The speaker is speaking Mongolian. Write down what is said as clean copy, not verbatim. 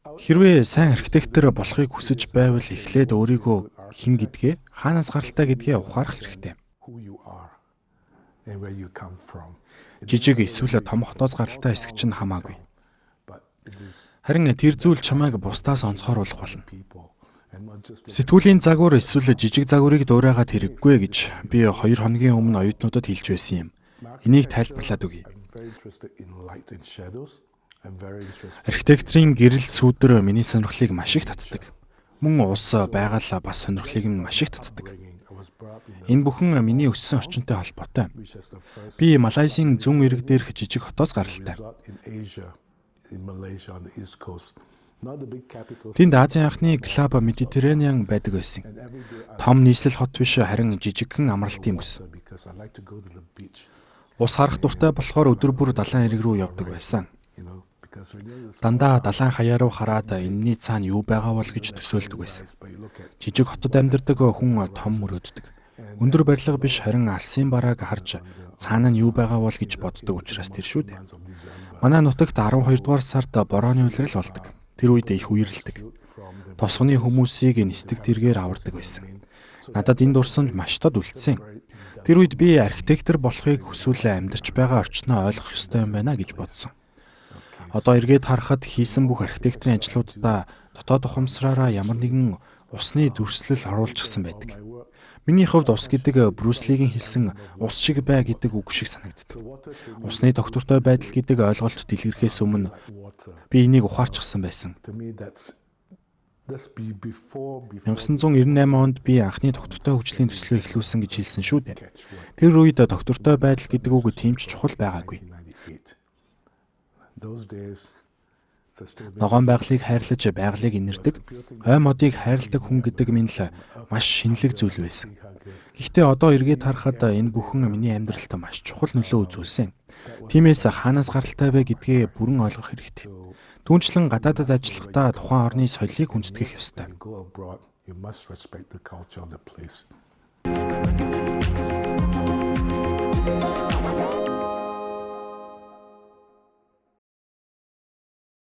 Хэрвээ сайн архитектор болохыг хүсэж байвал эхлээд өөрийгөө хэн гэдгээ, хаанаас гаралтай гэдгээ ухаарах хэрэгтэй. Who you are and where you come from. Жижиг эсвэл том хотоос гаралтай хэсэг чинь хамаагүй. But it is Харин тэр зүйл чамайг бусдаас онцгойруулах болно. People and not just Сэтгүүлийн загвар эсвэл жижиг загварыг дуурайгаад хэрэггүй гэж би 2 хоногийн өмнө оюутнуудад хэлж байсан юм. Энийг тайлбарлаад өгье. I'm very interested in light and shadows. I'm very interested Архитекторын гэрэл сүүдэр миний сонирхлыг маш их татдаг. Мөн ус, байгаль бас сонирхлыг нь маш их татдаг. Bringing. I was brought up in the Энэ бүхэн миний өссөн орчинтой холбоотой. Which is the first Би Малайзийн зүүн эрэг дээрх жижиг хотоос гаралтай. Resort in Asia, in Malaysia on the east coast. Not the big capital. Тэнд Азийн анхны Club Mediterranean байдаг байсан. And every day I Том нийслэл хот биш, харин жижигхэн амралтын бүс. Because I like to go to the beach, Ус харах дуртай болохоор өдөр бүр далайн эрэг рүү явдаг байсан. Because when you're in the Дандаа далайн хаяа руу хараад энэний цаана юу байгаа бол гэж төсөөлдөг байсан. but you look at Жижиг хотод амьдардаг хүн том мөрөөддөг. Өндөр барилга биш, харин алсын барааг харж цаана нь юу байгаа бол гэж боддог учраас тэр шүү дээ. Months of December Манай нутагт 12 дугаар сард борооны улирал болдог. Тэр үед их үерэлдэг. From the Тосгоны хүмүүсийг нисдэг тэргээр авардаг байсан. Надад энэ дурсамж маш тод үлдсэн. Тэр үед би архитектор болохыг хүсвэл амьдарч байгаа орчноо ойлгох ёстой юм байна гэж бодсон. Одоо эргээд харахад хийсэн бүх архитекторын ажлууддаа дотоод ухамсараараа ямар нэгэн усны дүрслэл оруулчихсан байдаг. Миний хувьд ус гэдэг Брюс Лигийн хэлсэн "Ус шиг бай" гэдэг үг шиг санагддаг. Усны тогтвортой байдал гэдэг ойлголт дэлгэрхээс өмнө би энийг ухаарчихсан байсан. To me that's be before 1998 онд би анхны тогтвортой хөгжлийн төслөө эхлүүлсэн гэж хэлсэн шүү дээ. Тэр үед тогтвортой байдал гэдэг үг тийм ч чухал байгаагүй. 1998. Those days, sustainability Ногоон байгалийг хайрлаж, байгалийг инэрдэг, ой модыг хайрладаг хүн гэдэг минь л маш шинэлэг зүйл байсан. Гэхдээ одоо эргээд харахад энэ бүхэн миний амьдралд маш чухал нөлөө үзүүлсэн. Тиймээс хаанаас гаралтай вэ гэдгээ бүрэн ойлгох хэрэгтэй. Түүнчлэн гадаадад ажиллахдаа тухайн орны соёлыг хүндэтгэх ёстой. You go abroad, you must respect the culture of the place.